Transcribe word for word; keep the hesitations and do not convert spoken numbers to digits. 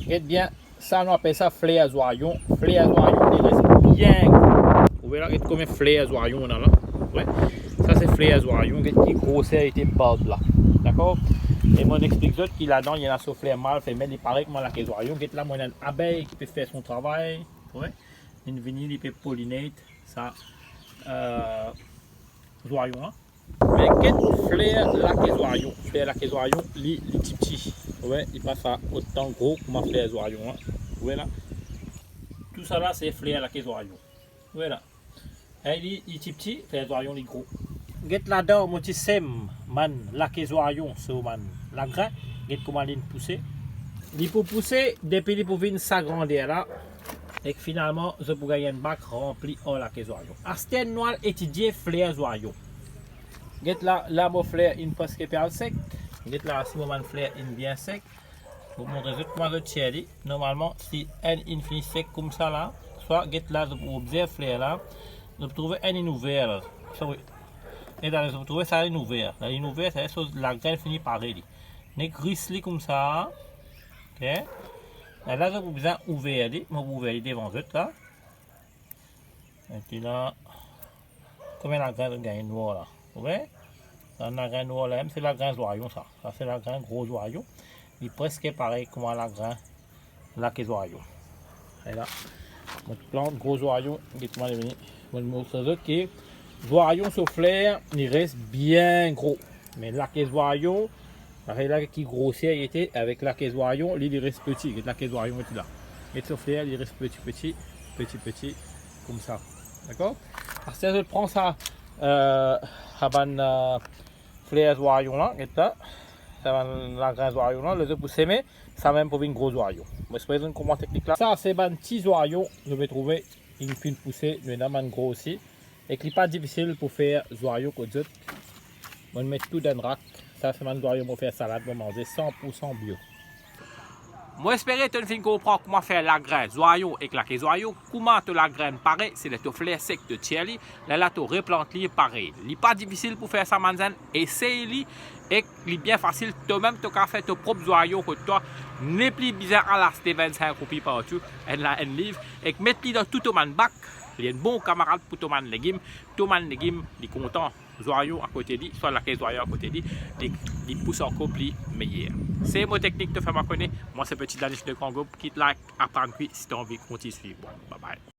Get bien, sa nou apel sa fler zwayon. Fler zwayon, li res bien gro. Ou trouve la, get komie fler zwayon ena la. Ou trouve? Sa se fler zwayon, get ki groser li ete bard la. Dakor? E mo explik zot ki ladan, ena so fler mal, femel, li parey kouma lake zwayon. Get la, mo ena enn abey ki pe fer son travay. Ou trouve? Li vini, li pe pollinate sa, euh, zwayon la. Me get fler lake zwayon. Fler lake zwayon, li, li tipti. Ou trouve, li pa sa otan gro kouma fler zwayon la. Ou trouve la? Tousala se fler lake zwayon. Ou trouve la? E li, li tipti, fler zwayon li gro. Get ladan mo ti sem bann lake zwayon so bann lagrin, get kouma linn pouse. Li pou pouse depi li pou vinn sa grander la. Ek finalman, zot pou gagn enn bak ranpli ar lake zwayon. Aster nou al etidie fler zwayon. Get la, la mo fler inn preske pe al sek. Get la, si mo bann fler inn bien sek. Mo montre zot kouma zot tir li. Normalman, si enn inn fini sek koumsa la, swa get la, zot pou obzerv fler la, zot pou trouve enn inn ouver la. Sorry. Get la, zot pou trouve sa inn ouver. La inn ouver, sa so lagrin fini pare li. Nek ris li koumsa. Ok. E la, zot pou bizin ouver li. Mo pou ouver li devan zot la. Epi la, komie lagrin zot gagn nwar la. Ou trouve? Sa lagrin nwar la, se lagrin zwayon sa. Sa se lagrin gro zwayon. Li preske parey kouma lagrin lake zwayon. E la, mo plant gro zwayon, get kouma li vini. Mo montre zot ki zwayon so fler, li res bien gro. Me lake zwayon, parey la ki groser li ete, avek lake zwayon, li, li res piti. Get lake zwayon ete la. Get so fler, li res piti, piti, piti, piti, koumsa. Dakor? Aster zot pran sa, euh, sa bann, euh, fler zwayon la, get la. Sa bann lagrin zwayon la, ler zot pou seme, sa mem pou vinn gro zwayon. Mo espere zot konpran teknik la. Sa se bann ti zwayon, zot pe trouve, inn finn pouse, nou ena bann gro osi. Ek li pa difisil pou fer zwayon kot zot. Mo met tou dan enn rak. Sa se bann zwayon mo fer salad, mo manze san pou san bio. Mo espere to finn konpran kouma fer lagrin zwayon ek lake zwayon. Kouma to lagrin pare, se ler to fler sek, to tir li, lerla to replant li parey. Li pa difisil pou fer sa, bann zenn, esey li, ek li bien fasil, to mem to kapav fer to prop zwayon kot twa, nepli bizin al aste vennsenk roupi partou, enn la enn liv, ek met li dan tou to bann bak, li enn bon kamarad pou to bann legim, to bann legim, li kontan zwayon akote li, swa lake zwayon akote li, li, li pous ankor pli meyer. Se mo teknik to fer mwa kone, mwa se Petit Danish de Grand Gaube, kit like, aprann kwi si to anvi kontign swiv mwa. Bye bye.